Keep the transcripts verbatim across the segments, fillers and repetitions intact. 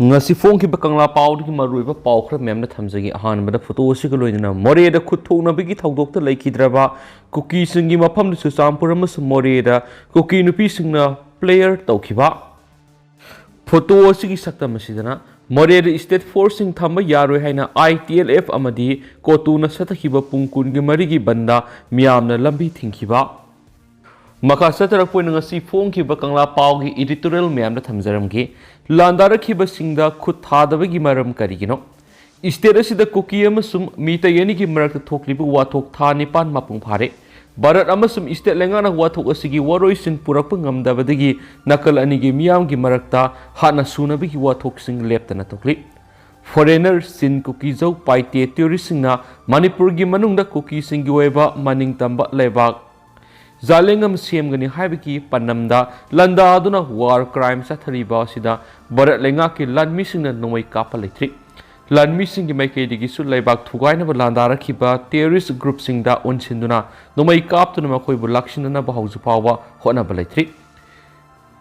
ꯉꯁꯤ ꯐꯣꯡꯈꯤꯕ ꯀꯪꯂꯥ ꯄꯥꯎꯗꯒꯤ ꯃꯔꯨꯑꯣꯏꯕ ꯄꯥꯎ ꯈꯔ ꯃꯌꯥꯝꯅ ꯊꯝꯖꯒꯦ꯫ ꯑꯍꯥꯟꯕꯗ ꯐꯣꯇꯣ ꯑꯁꯤꯒ ꯂꯣꯏꯅꯅ ꯃꯣꯔꯦꯗ ꯈꯨꯠ ꯊꯣꯛꯅꯕꯒꯤ ꯊꯧꯗꯣꯛꯇ ꯂꯩꯈꯤꯗ꯭ꯔꯕ ꯀꯨꯀꯤꯁꯤꯡꯒꯤ ꯃꯐꯝꯗ ꯆꯨꯔꯆꯥꯟꯄꯨꯔ ꯑꯃꯁꯨꯡ ꯃꯣꯔꯦꯗ ꯀꯨꯀꯤ ꯅꯨꯄꯤꯁꯤꯡꯅ ꯄ꯭ꯔꯦꯌꯔ ꯇꯧꯈꯤꯕ꯫ ꯐꯣꯇꯣ ꯑꯁꯤꯒꯤ ꯁꯛꯇꯝ ꯑꯁꯤꯗꯅ ꯃꯣꯔꯦꯗ ꯁ꯭ꯇꯦꯠ ꯐꯣꯔꯁꯁꯤꯡ ꯊꯝꯕ ꯌꯥꯔꯣꯏ ꯍꯥꯏꯅ ꯑꯥꯏ ꯇꯤ ꯑꯦꯜ ꯑꯦꯐ ꯑꯃꯗꯤ ꯀꯣꯇꯨꯅ ꯆꯠꯊꯈꯤꯕ ꯄꯨꯡ ꯀꯨꯟꯒ ꯃꯔꯤꯒꯤ ꯕꯟꯗ ꯃꯤꯌꯥꯝꯅ ꯂꯝꯕꯤ ꯊꯤꯡꯈꯤꯕ꯫ ꯃꯈꯥ ꯆꯠꯊꯔꯛꯄ ꯑꯣꯏꯅ ꯉꯁꯤ ꯐꯣꯡꯈꯤꯕ ꯀꯪꯂꯥ ꯄꯥꯎꯒꯤ ꯏꯗꯤꯇꯣꯔꯤꯌꯦꯜ ꯃꯌꯥꯝꯗ ꯊꯝꯖꯔꯝꯒꯦ꯫ ꯂꯥꯟꯗꯥꯔꯛꯈꯤꯕꯁꯤꯡꯗ ꯈꯨꯠ ꯊꯥꯗꯕꯒꯤ ꯃꯔꯝ ꯀꯔꯤꯒꯤꯅꯣ? ꯁ꯭ꯇꯦꯠ ꯑꯁꯤꯗ ꯀꯨꯀꯤ ꯑꯃꯁꯨꯡ ꯃꯤꯇꯩ ꯑꯅꯤꯒꯤ ꯃꯔꯛꯇ ꯊꯣꯛꯂꯤꯕ ꯋꯥꯊꯣꯛ ꯊꯥ ꯅꯤꯄꯥꯟ ꯃꯄꯨꯡ ꯐꯥꯔꯦ꯫ ꯚꯥꯔꯠ ꯑꯃꯁꯨꯡ ꯁ꯭ꯇꯦꯠ ꯂꯩꯉꯥꯛꯅ ꯋꯥꯊꯣꯛ ꯑꯁꯤꯒꯤ ꯋꯥꯔꯣꯏꯁꯤꯟ ꯄꯨꯔꯛꯄ ꯉꯝꯗꯕꯗꯒꯤ ꯅꯥꯀꯜ ꯑꯅꯤꯒꯤ ꯃꯤꯌꯥꯝꯒꯤ ꯃꯔꯛꯇ ꯍꯥꯠꯅ ꯁꯨꯅꯕꯒꯤ ꯋꯥꯊꯣꯛꯁꯤꯡ ꯂꯦꯞꯇꯅ ꯊꯣꯛꯂꯤ꯫ ꯐꯣꯔꯦꯅꯔ, ꯆꯤꯟ, ꯀꯨꯀꯤ-ꯖꯧ, ꯄꯥꯏꯇꯦ ꯇꯦꯔꯣꯔꯤꯁꯁꯤꯡꯅ ꯃꯅꯤꯄꯨꯔꯒꯤ ꯃꯅꯨꯡꯗ ꯀꯨꯀꯤꯁꯤꯡꯒꯤ ꯑꯣꯏꯕ ꯃꯅꯤꯡ ꯇꯝꯕ ꯂꯩꯕꯥꯛ ꯖꯥꯂꯦꯡ ꯑꯃ ꯁꯦꯝꯒꯅꯤ ꯍꯥꯏꯕꯒꯤ ꯄꯥꯟꯗꯝꯗ ꯂꯥꯟꯗꯥꯗꯨꯅ ꯋꯥꯔ ꯀ꯭ꯔꯥꯏꯝ ꯆꯠꯊꯔꯤꯕ ꯑꯁꯤꯗ ꯚꯥꯔꯠ ꯂꯩꯉꯥꯛꯀꯤ ꯂꯥꯟꯃꯤꯁꯤꯡꯅ ꯅꯣꯡꯃꯩ ꯀꯥꯞꯄ ꯂꯩꯇ꯭ꯔꯤ꯫ ꯂꯥꯟꯃꯤꯁꯤꯡꯒꯤ ꯃꯥꯏꯀꯩꯗꯒꯤꯁꯨ ꯂꯩꯕꯥꯛ ꯊꯨꯒꯥꯏꯅꯕ ꯂꯥꯟꯗꯥꯔꯛꯈꯤꯕ ꯇꯦꯔꯣꯔꯤꯁ ꯒ꯭ꯔꯨꯞꯁꯤꯡꯗ ꯑꯣꯟꯁꯤꯟꯗꯨꯅ ꯅꯣꯡꯃꯩ ꯀꯥꯞꯇꯨꯅ ꯃꯈꯣꯏꯕꯨ ꯂꯥꯛꯁꯤꯟꯅꯅꯕ ꯍꯧꯖꯤꯛ ꯐꯥꯎꯕ ꯍꯣꯠꯅꯕ ꯂꯩꯇ꯭ꯔꯤ꯫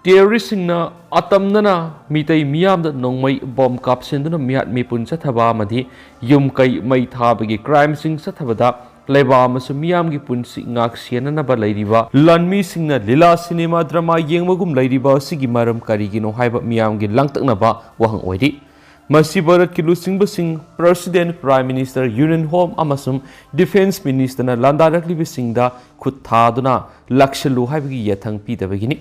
ꯇꯦꯔꯣꯔꯤꯁꯁꯤꯡꯅ ꯑꯇꯝꯅꯅ ꯃꯤꯇꯩ ꯃꯤꯌꯥꯝꯗ ꯅꯣꯡꯃꯩ ꯕꯣꯝ ꯀꯥꯞꯁꯤꯟꯗꯨꯅ ꯃꯤꯍꯥꯠ ꯃꯤꯄꯨꯟ ꯆꯠꯊꯕ ꯑꯃꯗꯤ ꯌꯨꯝ ꯀꯩ ꯃꯩ ꯊꯥꯕꯒꯤ ꯀ꯭ꯔꯥꯏꯝꯁꯤꯡ ꯆꯠꯊꯕꯗ ꯂꯩꯕꯥꯛ ꯑꯃꯁꯨꯡ ꯃꯤꯌꯥꯝꯒꯤ ꯄꯨꯟꯁꯤ ꯉꯥꯛ ꯁꯦꯟꯅꯅꯕ ꯂꯩꯔꯤꯕ ꯂꯥꯟꯃꯤꯁꯤꯡꯅ ꯂꯤꯂꯥ ꯁꯤꯅꯦꯃꯥ ꯗ꯭ꯔꯃꯥ ꯌꯦꯡꯕꯒꯨꯝ ꯂꯩꯔꯤꯕ ꯑꯁꯤꯒꯤ ꯃꯔꯝ ꯀꯔꯤꯒꯤꯅꯣ ꯍꯥꯏꯕ ꯃꯤꯌꯥꯝꯒꯤ ꯂꯥꯡꯇꯛꯅꯕ ꯋꯥꯍꯪ ꯑꯣꯏꯔꯤ꯫ ꯃꯁꯤ ꯚꯥꯔꯠꯀꯤ ꯂꯨꯆꯤꯡꯕꯁꯤꯡ, president, prime minister, union home ꯑꯃꯁꯨꯡ ꯗꯤꯐꯦꯟꯁ ꯃꯤꯅꯤꯁꯇꯔꯅ ꯂꯥꯟꯗꯥꯔꯛꯂꯤꯕꯁꯤꯡꯗ ꯈꯨꯠ ꯊꯥꯗꯨꯅ ꯂꯥꯛꯁꯤꯜꯂꯨ ꯍꯥꯏꯕꯒꯤ ꯌꯥꯊꯪ ꯄꯤꯗꯕꯒꯤꯅꯤ꯫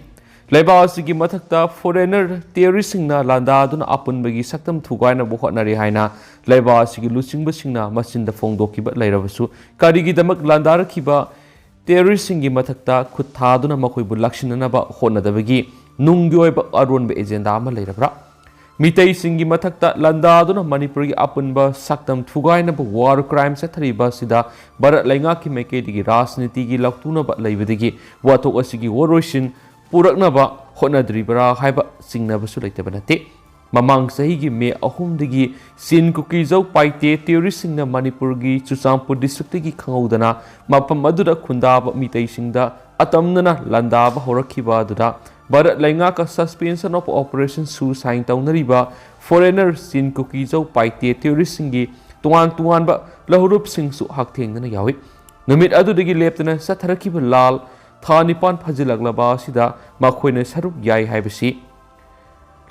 ꯂꯩꯕꯥꯛ ꯑꯁꯤꯒꯤ ꯃꯊꯛꯇ ꯐꯣꯔꯦꯅꯔ ꯇꯦꯔꯣꯔꯤꯁꯁꯤꯡꯅ ꯂꯥꯟꯗꯥꯗꯨꯅ ꯑꯄꯨꯟꯕꯒꯤ ꯁꯛꯇꯝ ꯊꯨꯒꯥꯏꯅꯕ ꯍꯣꯠꯅꯔꯤ ꯍꯥꯏꯅ ꯂꯩꯕꯥꯛ ꯑꯁꯤꯒꯤ ꯂꯨꯆꯤꯡꯕꯁꯤꯡꯅ ꯃꯆꯤꯟꯗ ꯐꯣꯡꯗꯣꯛꯈꯤꯕ ꯂꯩꯔꯕꯁꯨ ꯀꯔꯤꯒꯤꯗꯃꯛ ꯂꯥꯟꯗꯥꯔꯛꯈꯤꯕ ꯇꯦꯔꯣꯔꯤꯁꯁꯤꯡꯒꯤ ꯃꯊꯛꯇ ꯈꯨꯠ ꯊꯥꯗꯨꯅ ꯃꯈꯣꯏꯕꯨ ꯂꯥꯛꯁꯤꯟꯅꯅꯕ ꯍꯣꯠꯅꯗꯕꯒꯤ ꯅꯨꯡꯒꯤ ꯑꯣꯏꯕ ꯑꯔꯣꯟꯕ ꯑꯦꯖꯦꯟꯗꯥ ꯑꯃ ꯂꯩꯔꯕ꯭ꯔꯥ? ꯃꯤꯇꯩꯁꯤꯡꯒꯤ ꯃꯊꯛꯇ ꯂꯥꯟꯗꯥꯗꯨꯅ ꯃꯅꯤꯄꯨꯔꯒꯤ ꯑꯄꯨꯟꯕ ꯁꯛꯇꯝ ꯊꯨꯒꯥꯏꯅꯕ ꯋꯥꯔ ꯀ꯭ꯔꯥꯏꯝ ꯆꯠꯊꯔꯤꯕ ꯑꯁꯤꯗ ꯚꯥꯔꯠ ꯂꯩꯉꯥꯛꯀꯤ ꯃꯥꯏꯀꯩꯗꯒꯤ ꯔꯥꯖꯅꯤꯇꯤꯒꯤ ꯂꯧꯇꯨꯅꯕ ꯂꯩꯕꯗꯒꯤ ꯋꯥꯊꯣꯛ ꯑꯁꯤꯒꯤ ꯋꯥꯔꯣꯏꯁꯤꯟ ꯄꯨꯔꯛꯅꯕ ꯍꯣꯠꯅꯗ꯭ꯔꯤꯕ꯭ꯔꯥ ꯍꯥꯏꯕ ꯆꯤꯡꯅꯕꯁꯨ ꯂꯩꯇꯕ ꯅꯠꯇꯦ꯫ ꯃꯃꯥꯡ ꯆꯍꯤꯒꯤ ꯃꯦ ꯑꯍꯨꯝꯗꯒꯤ ꯆꯤꯟ, ꯀꯨꯀꯤ-ꯖꯧ, ꯄꯥꯏꯇꯦ ꯇꯦꯔꯣꯔꯤꯁꯁꯤꯡꯅ ꯃꯅꯤꯄꯨꯔꯒꯤ ꯆꯨꯔꯆꯥꯟꯄꯨꯔ ꯗꯤꯁꯇ꯭ꯔꯤꯛꯇꯒꯤ ꯈꯪꯍꯧꯗꯅ ꯃꯐꯝ ꯑꯗꯨꯗ ꯈꯨꯟꯗꯥꯕ ꯃꯤꯇꯩꯁꯤꯡꯗ ꯑꯇꯝꯅꯅ ꯂꯥꯟꯗꯥꯕ ꯍꯧꯔꯛꯈꯤꯕ ꯑꯗꯨꯗ ꯚꯥꯔꯠ ꯂꯩꯉꯥꯛꯀ Suspension of Operation ꯁꯨ ꯁꯥꯏꯟ ꯇꯧꯅꯔꯤꯕ ꯐꯣꯔꯦꯅꯔ ꯆꯤꯟ ꯀꯨꯀꯤꯖꯧ ꯄꯥꯏꯇꯦ ꯇꯦꯔꯣꯔꯤꯁꯁꯤꯡꯒꯤ ꯇꯣꯉꯥꯟ ꯇꯣꯉꯥꯟꯕ ꯂꯧꯔꯨꯞꯁꯤꯡꯁꯨ ꯍꯛꯊꯦꯡꯅꯅ ꯌꯥꯎꯏ꯫ ꯅꯨꯃꯤꯠ ꯑꯗꯨꯗꯒꯤ ꯂꯦꯞꯇꯅ ꯆꯠꯊꯔꯛꯈꯤꯕ ꯂꯥꯜ ꯊꯥ ꯅꯤꯄꯥꯟ ꯐꯥꯖꯤꯜꯂꯛꯂꯕ ꯑꯁꯤꯗ ꯃꯈꯣꯏꯅ ꯁꯔꯨꯛ ꯌꯥꯏ ꯍꯥꯏꯕꯁꯤ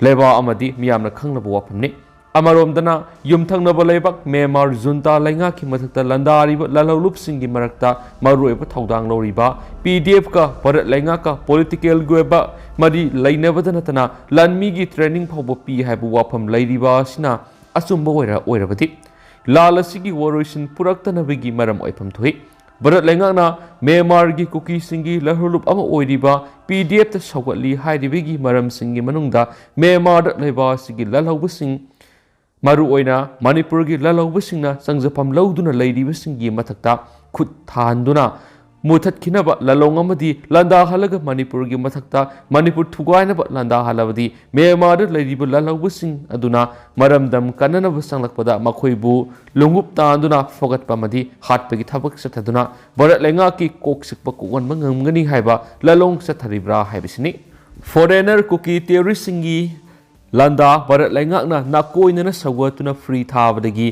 ꯂꯩꯕꯥꯛ ꯑꯃꯗꯤ ꯃꯤꯌꯥꯝꯅ ꯈꯪꯂꯕ ꯋꯥꯐꯝꯅꯤ꯫ ꯑꯃꯔꯣꯝꯗꯅ ꯌꯨꯝꯊꯪꯅꯕ ꯂꯩꯕꯥꯛ ꯃ꯭ꯌꯥꯟꯃꯥꯔ ꯖꯨꯟꯇꯥ ꯂꯩꯉꯥꯛꯀꯤ ꯃꯊꯛꯇ ꯂꯥꯟꯗꯥꯔꯤꯕ ꯂꯥꯜꯍꯧꯂꯨꯞꯁꯤꯡꯒꯤ ꯃꯔꯛꯇ ꯃꯔꯨꯑꯣꯏꯕ ꯊꯧꯗꯥꯡ ꯂꯧꯔꯤꯕ ꯄꯤ ꯗꯤ ꯑꯦꯐꯀ ꯚꯥꯔꯠ ꯂꯩꯉꯥꯛꯀ ꯄꯣꯂꯤꯇꯤꯀꯦꯜꯒꯤ ꯑꯣꯏꯕ ꯃꯔꯤ ꯂꯩꯅꯕꯗ ꯅꯠꯇꯅ ꯂꯥꯟꯃꯤꯒꯤ ꯇ꯭ꯔꯦꯅꯤꯡ ꯐꯥꯎꯕ ꯄꯤ ꯍꯥꯏꯕ ꯋꯥꯐꯝ ꯂꯩꯔꯤꯕ ꯑꯁꯤꯅ ꯑꯆꯨꯝꯕ ꯑꯣꯏꯔ-, ꯑꯣꯏꯔꯕꯗꯤ ꯂꯥꯜ ꯑꯁꯤꯒꯤ ꯋꯥꯔꯣꯏꯁꯤꯟ ꯄꯨꯔꯛꯇꯅꯕꯒꯤ ꯃꯔꯝ ꯑꯣꯏꯐꯝ ꯊꯣꯛꯏ꯫ ꯚꯥꯔꯠ ꯂꯩꯉꯥꯛꯅ ꯃ꯭ꯌꯥꯟꯃꯥꯔꯒꯤ ꯀꯨꯀꯤꯁꯤꯡꯒꯤ ꯂꯥꯜꯍꯧꯂꯨꯞ ꯑꯃ ꯑꯣꯏꯔꯤꯕ ꯄꯤ ꯗꯤ ꯑꯦꯐꯇ ꯁꯧꯒꯠꯂꯤ ꯍꯥꯏꯔꯤꯕꯒꯤ ꯃꯔꯝꯁꯤꯡꯒꯤ ꯃꯅꯨꯡꯗ ꯃ꯭ꯌꯥꯟꯃꯥꯔꯗ ꯂꯩꯕꯥꯛ ꯑꯁꯤꯒꯤ ꯂꯥꯜꯍꯧꯕꯁꯤꯡ, ꯃꯔꯨꯑꯣꯏꯅ ꯃꯅꯤꯄꯨꯔꯒꯤ ꯂꯥꯜꯍꯧꯕꯁꯤꯡꯅ ꯆꯪꯖꯐꯝ ꯂꯧꯗꯨꯅ ꯂꯩꯔꯤꯕꯁꯤꯡꯒꯤ ꯃꯊꯛꯇ ꯈꯨꯠ ꯊꯥꯍꯟꯗꯨꯅ ꯃꯨꯊꯠꯈꯤꯅꯕ ꯂꯥꯂꯣꯡ ꯑꯃꯗꯤ ꯂꯥꯟꯗꯥꯍꯜꯂꯒ ꯃꯅꯤꯄꯨꯔꯒꯤ ꯃꯊꯛꯇ ꯃꯅꯤꯄꯨꯔ ꯊꯨꯒꯥꯏꯅꯕ ꯂꯥꯟꯗꯥꯍꯜꯂꯕꯗꯤ ꯃ꯭ꯌꯥꯟꯃꯥꯔꯗ ꯂꯩꯔꯤꯕ ꯂꯥꯜꯍꯧꯕꯁꯤꯡ ꯑꯗꯨꯅ ꯃꯔꯝꯗꯝ ꯀꯟꯅꯅꯕ ꯆꯪꯂꯛꯄꯗ ꯃꯈꯣꯏꯕꯨ ꯂꯣꯡꯎꯞ ꯇꯥꯟꯗꯨꯅ ꯐꯒꯠꯄ ꯑꯃꯗꯤ ꯍꯥꯠꯄꯒꯤ ꯊꯕꯛ ꯆꯠꯊꯗꯨꯅ ꯚꯥꯔꯠ ꯂꯩꯉꯥꯛꯀꯤ ꯀꯣꯛ ꯆꯤꯛꯄ ꯀꯣꯛꯍꯟꯕ ꯉꯝꯒꯅꯤ ꯍꯥꯏꯕ ꯂꯥꯂꯣꯡ ꯆꯠꯊꯔꯤꯕ꯭ꯔꯥ ꯍꯥꯏꯕꯁꯤꯅꯤ꯫ ꯐꯣꯔꯦꯅꯔ ꯀꯨꯀꯤ ꯇꯦꯔꯣꯔꯤꯁꯁꯤꯡꯒꯤ ꯂꯥꯟꯗꯥ ꯚꯥꯔꯠ ꯂꯩꯉꯥꯛꯅ ꯅꯥꯀꯣꯏꯅꯅ ꯁꯧꯒꯠꯇꯨꯅ ꯐ꯭ꯔꯤ ꯊꯥꯕꯗꯒꯤ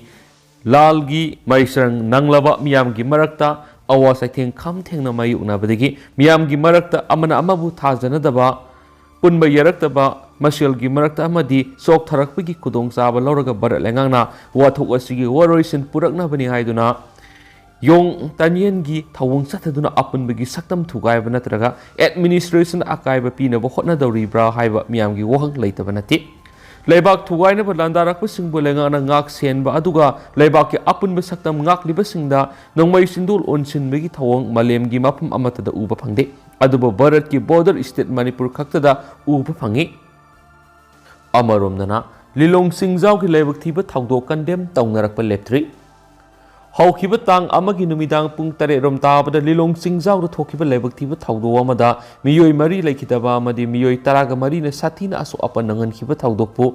ꯂꯥꯜꯒꯤ ꯃꯩꯁ꯭ꯔꯪ ꯅꯪꯂꯕ ꯃꯤꯌꯥꯝꯒꯤ ꯃꯔꯛꯇ ꯑꯋꯥ ꯆꯩꯊꯦꯡ ꯈꯝ ꯊꯦꯡꯅ ꯃꯥꯌꯣꯛꯅꯕꯗꯒꯤ ꯃꯤꯌꯥꯝꯒꯤ ꯃꯔꯛꯇ ꯑꯃꯅ ꯑꯃꯕꯨ ꯊꯥꯖꯅꯗꯕ, ꯄꯨꯟꯕ ꯌꯥꯔꯛꯇꯕ, ꯃꯁꯦꯜꯒꯤ ꯃꯔꯛꯇ ꯑꯃꯗꯤ ꯆꯣꯛꯊꯔꯛꯄꯒꯤ ꯈꯨꯗꯣꯡꯆꯥꯕ ꯂꯧꯔꯒ ꯚꯥꯔꯠ ꯂꯩꯉꯥꯛꯅ ꯋꯥꯊꯣꯛ ꯑꯁꯤꯒꯤ ꯋꯥꯔꯣꯏꯁꯤꯟ ꯄꯨꯔꯛꯅꯕꯅꯤ ꯍꯥꯏꯗꯨꯅ ꯌꯣꯡ ꯇꯟꯌꯦꯟꯒꯤ ꯊꯧꯑꯣꯡ ꯆꯠꯊꯗꯨꯅ ꯑꯄꯨꯟꯕꯒꯤ ꯁꯛꯇꯝ ꯊꯨꯒꯥꯏꯕ ꯅꯠꯇ꯭ꯔꯒ ꯑꯦꯗꯃꯤꯅꯤꯁꯇ꯭ꯔꯦꯁꯟ ꯑꯀꯥꯏꯕ ꯄꯤꯅꯕ ꯍꯣꯠꯅꯗꯧꯔꯤꯕ꯭ꯔꯥ ꯍꯥꯏꯕ ꯃꯤꯌꯥꯝꯒꯤ ꯋꯥꯍꯪ ꯂꯩꯇꯕ ꯅꯠꯇꯦ꯫ ꯂꯩꯕꯥꯛ ꯊꯨꯒꯥꯏꯅꯕ ꯂꯥꯟꯗꯥꯔꯛꯄꯁꯤꯡꯕꯨ ꯂꯩꯉꯥꯛꯅ ꯉꯥꯛ ꯁꯦꯟꯕ ꯑꯗꯨꯒ ꯂꯩꯕꯥꯛꯀꯤ ꯑꯄꯨꯟꯕ ꯁꯛꯇꯝ ꯉꯥꯛꯂꯤꯕꯁꯤꯡꯗ ꯅꯣꯡꯃꯩ ꯆꯤꯟꯗꯣꯜ ꯑꯣꯟꯁꯤꯟꯕꯒꯤ ꯊꯧꯑꯣꯡ ꯃꯥꯂꯦꯝꯒꯤ ꯃꯐꯝ ꯑꯃꯠꯇꯗ ꯎꯕ ꯐꯪꯗꯦ꯫ ꯑꯗꯨꯕꯨ ꯚꯥꯔꯠꯀꯤ ꯕꯣꯔꯗꯔ ꯁ꯭ꯇꯦꯠ ꯃꯅꯤꯄꯨꯔ ꯈꯛꯇꯗ ꯎꯕ ꯐꯪꯏ꯫ ꯑꯃꯔꯣꯝꯗꯅ ꯂꯤꯂꯣꯡ ꯆꯤꯡꯖꯥꯎꯒꯤ ꯂꯥꯏꯕꯛ ꯊꯤꯕ ꯊꯧꯗꯣꯛ ꯀꯟꯗꯦꯝ ꯇꯧꯅꯔꯛꯄ ꯂꯦꯞꯇ꯭ꯔꯤ꯫ ꯍꯧꯈꯤꯕ ꯇꯥꯡ ꯑꯃꯒꯤ ꯅꯨꯃꯤꯗꯥꯡ ꯄꯨꯡ ꯇꯔꯦꯠ ꯔꯣꯝ ꯇꯥꯕꯗ ꯂꯤꯂꯣꯡ ꯆꯤꯡꯖꯥꯎꯗ ꯊꯣꯛꯈꯤꯕ ꯂꯥꯏꯕꯛ ꯊꯤꯕ ꯊꯧꯗꯣꯛ ꯑꯃꯗ ꯃꯤꯑꯣꯏ ꯃꯔꯤ ꯂꯩꯈꯤꯗꯕ ꯑꯃꯗꯤ ꯃꯤꯑꯣꯏ ꯇꯔꯥꯒ ꯃꯔꯤꯅ ꯁꯥꯊꯤꯅ ꯑꯁꯣꯛ ꯑꯄꯟ ꯅꯪꯍꯟꯈꯤꯕ ꯊꯧꯗꯣꯛꯄꯨ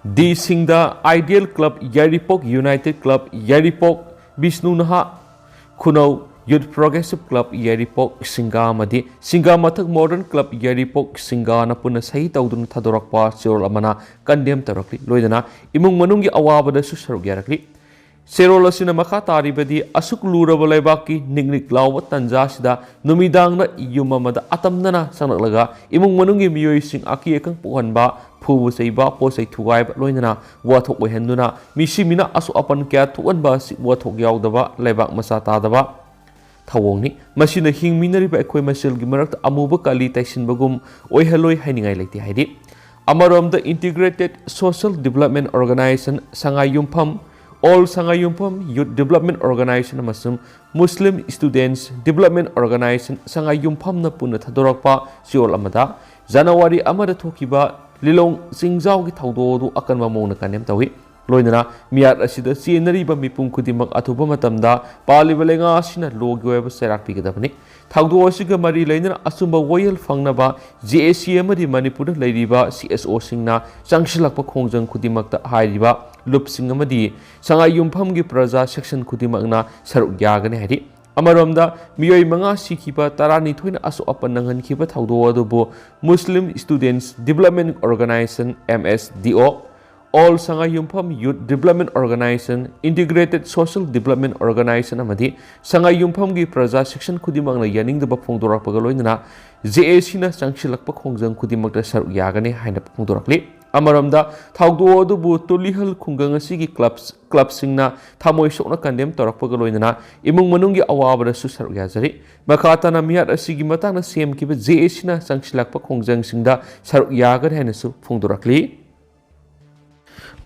ꯗꯤ ꯁꯤꯡꯗ, ꯑꯥꯏꯗꯤꯌꯦꯜ ꯀ꯭ꯂꯕ ꯌꯥꯏꯔꯤꯄꯣꯛ, ꯌꯨꯅꯥꯏꯇꯦꯗ ꯀ꯭ꯂꯕ ꯌꯥꯏꯔꯤꯄꯣꯛ, ꯕꯤꯁꯅꯨ ꯅꯍꯥ ꯈꯨꯅꯧ, Youth Progressive Club ꯌꯥꯏꯔꯤꯄꯣꯛ ꯁꯤꯡꯒꯥ ꯑꯃꯗꯤ ꯁꯤꯡꯒꯥ ꯃꯊꯛ Modern Club ꯌꯥꯏꯔꯤꯄꯣꯛ ꯁꯤꯡꯒꯥꯅ ꯄꯨꯟꯅ ꯁꯍꯤ ꯇꯧꯗꯨꯅ ꯊꯥꯗꯣꯔꯛꯄ ꯆꯦꯔꯣꯜ ꯑꯃꯅ condemn ꯇꯧꯔꯛꯂꯤ꯫ ꯂꯣꯏꯅꯅ ꯏꯃꯨꯡ ꯃꯅꯨꯡꯒꯤ ꯑꯋꯥꯕꯗꯁꯨ ꯁꯔꯨꯛ ꯌꯥꯔꯛꯂꯤ꯫ ꯆꯦꯔꯣꯜ ꯑꯁꯤꯅ ꯃꯈꯥ ꯇꯥꯔꯤꯕꯗꯤ, ꯑꯁꯨꯛ ꯂꯨꯔꯕ ꯂꯩꯕꯥꯛꯀꯤ ꯅꯤꯛ ꯅꯤꯛ ꯂꯥꯎꯕ ꯇꯟꯖꯥ ꯑꯁꯤꯗ ꯅꯨꯃꯤꯗꯥꯡꯗ ꯌꯨꯝ ꯑꯃꯗ ꯑꯇꯝꯅꯅ ꯆꯪꯂꯛꯂꯒ ꯏꯃꯨꯡ ꯃꯅꯨꯡꯒꯤ ꯃꯤꯑꯣꯏꯁꯤꯡ ꯑꯀꯤ ꯑꯈꯪ ꯄꯣꯛꯍꯟꯕ, ꯐꯨꯕ ꯆꯩꯕ, ꯄꯣꯠ ꯆꯩ ꯊꯨꯒꯥꯏꯕ, ꯂꯣꯏꯅꯅ ꯋꯥꯊꯣꯛ ꯑꯣꯏꯍꯟꯗꯨꯅ ꯃꯤꯁꯤ ꯃꯤꯅ ꯑꯁꯣꯛ ꯑꯄꯟ ꯀꯌꯥ ꯊꯣꯛꯍꯟꯕ ꯑꯁꯤ ꯋꯥꯊꯣꯛ ꯌꯥꯎꯗꯕ, ꯂꯩꯕꯥꯛ ꯃꯆꯥ ꯇꯥꯗꯕ ꯊꯧꯑꯣꯡꯅꯤ꯫ ꯃꯁꯤꯅ ꯍꯤꯡꯃꯤꯟꯅꯔꯤꯕ ꯑꯩꯈꯣꯏ ꯃꯁꯦꯜꯒꯤ ꯃꯔꯛꯇ ꯑꯃꯨꯕ ꯀꯥꯂꯤ ꯇꯩꯁꯤꯟꯕꯒꯨꯝ ꯑꯣꯏꯍꯜꯂꯣꯏ ꯍꯥꯏꯅꯤꯡꯉꯥꯏ ꯂꯩꯇꯦ ꯍꯥꯏꯔꯤ꯫ ꯑꯃꯔꯣꯝꯗ, Integrated Social Development Organization ꯁꯉꯥꯏ ꯌꯨꯝꯐꯝ, All ꯁꯉꯥꯏ ꯌꯨꯝꯐꯝ Youth Development Organization ꯑꯃꯁꯨꯡ Muslim Students Development Organization ꯁꯉꯥꯏ ꯌꯨꯝꯐꯝꯅ ꯄꯨꯟꯅ ꯊꯥꯗꯣꯔꯛꯄ ꯆꯦꯔꯣꯜ ꯑꯃꯗ, ꯖꯅꯋꯥꯔꯤ ꯑꯃꯗ ꯊꯣꯛꯈꯤꯕ ꯂꯤꯂꯣꯡ ꯆꯤꯡꯖꯥꯎꯒꯤ ꯊꯧꯗꯣꯛ ꯑꯗꯨ ꯑꯀꯟꯕ ꯃꯑꯣꯡꯗ condemn ꯇꯧꯏ꯫ ꯂꯣꯏꯅꯅ ꯃꯤꯍꯥꯠ ꯑꯁꯤꯗ ꯆꯦꯟꯅꯔꯤꯕ ꯃꯤꯄꯨꯝ ꯈꯨꯗꯤꯡꯃꯛ ꯑꯊꯨꯕ ꯃꯇꯝꯗ ꯄꯥꯜꯂꯤꯕ ꯂꯩꯉꯥꯛ ꯑꯁꯤꯅ ꯂꯣꯒꯤ ꯑꯣꯏꯕ ꯆꯩꯔꯥꯛ ꯄꯤꯒꯗꯕꯅꯤ꯫ ꯊꯧꯗꯣꯛ ꯑꯁꯤꯒ ꯃꯔꯤ ꯂꯩꯅꯅ ꯑꯆꯨꯝꯕ ꯋꯥꯌꯦꯜ ꯐꯪꯅꯕ ꯖꯦ ꯑꯦ ꯁꯤ ꯑꯃꯗꯤ ꯃꯅꯤꯄꯨꯔꯗ ꯂꯩꯔꯤꯕ ꯁꯤ ꯑꯦꯁ ꯑꯣꯁꯤꯡꯅ ꯆꯪꯁꯤꯜꯂꯛꯄ ꯈꯣꯡꯖꯪ ꯈꯨꯗꯤꯡꯃꯛꯇ ꯍꯥꯏꯔꯤꯕ ꯂꯨꯞꯁꯤꯡ ꯑꯃꯗꯤ ꯁꯉꯥꯏ ꯌꯨꯝꯐꯝꯒꯤ ꯄ꯭ꯔꯖꯥ section ꯈꯨꯗꯤꯡꯃꯛꯅ ꯁꯔꯨꯛ ꯌꯥꯒꯅꯤ ꯍꯥꯏꯔꯤ꯫ ꯑꯃꯔꯣꯝꯗ, ꯃꯤꯑꯣꯏ ꯃꯉꯥ ꯁꯤꯈꯤꯕ, ꯇꯔꯥꯅꯤꯊꯣꯏꯅ ꯑꯁꯣꯛ ꯑꯄꯟ ꯅꯪꯍꯟꯈꯤꯕ ꯊꯧꯗꯣꯛ ꯑꯗꯨꯕꯨ Muslim Students Development Organization, M S D O, All ꯁꯉꯥꯏ ꯌꯨꯝꯐꯝ Youth Development Organization, Integrated Social Development Organization ꯑꯃꯗꯤ ꯁꯉꯥꯏ ꯌꯨꯝꯐꯝꯒꯤ ꯄ꯭ꯔꯖꯥ section ꯈꯨꯗꯤꯡꯃꯛꯅ ꯌꯥꯅꯤꯡꯗꯕ ꯐꯣꯡꯗꯣꯔꯛꯄꯒ ꯂꯣꯏꯅꯅ ꯖꯦ ꯑꯦ ꯁꯤꯅ ꯆꯪꯁꯤꯜꯂꯛꯄ ꯈꯣꯡꯖꯪ ꯈꯨꯗꯤꯡꯃꯛꯇ ꯁꯔꯨꯛ ꯌꯥꯒꯅꯤ ꯍꯥꯏꯅ ꯐꯣꯡꯗꯣꯔꯛꯂꯤ꯫ ꯑꯃꯔꯣꯝꯗ, ꯊꯧꯗꯣꯛ ꯑꯗꯨꯕꯨ ꯇꯨꯂꯤꯍꯜ ꯈꯨꯡꯒꯪ ꯑꯁꯤꯒꯤ clubs, clubꯁꯤꯡꯅ ꯊꯃꯣꯏ ꯁꯣꯛꯅ condemn ꯇꯧꯔꯛꯄꯒ ꯂꯣꯏꯅꯅ ꯏꯃꯨꯡ ꯃꯅꯨꯡꯒꯤ ꯑꯋꯥꯕꯗꯁꯨ ꯁꯔꯨꯛ ꯌꯥꯖꯔꯤ꯫ ꯃꯈꯥ ꯇꯥꯅ ꯃꯤꯍꯥꯠ ꯑꯁꯤꯒꯤ ꯃꯇꯥꯡꯗ ꯁꯦꯝꯈꯤꯕ ꯖꯦ ꯑꯦ ꯁꯤꯅ ꯆꯪꯁꯤꯜꯂꯛꯄ ꯈꯣꯡꯖꯪꯁꯤꯡꯗ ꯁꯔꯨꯛ ꯌꯥꯒꯅꯤ ꯍꯥꯏꯅꯁꯨ ꯐꯣꯡꯗꯣꯔꯛꯂꯤ꯫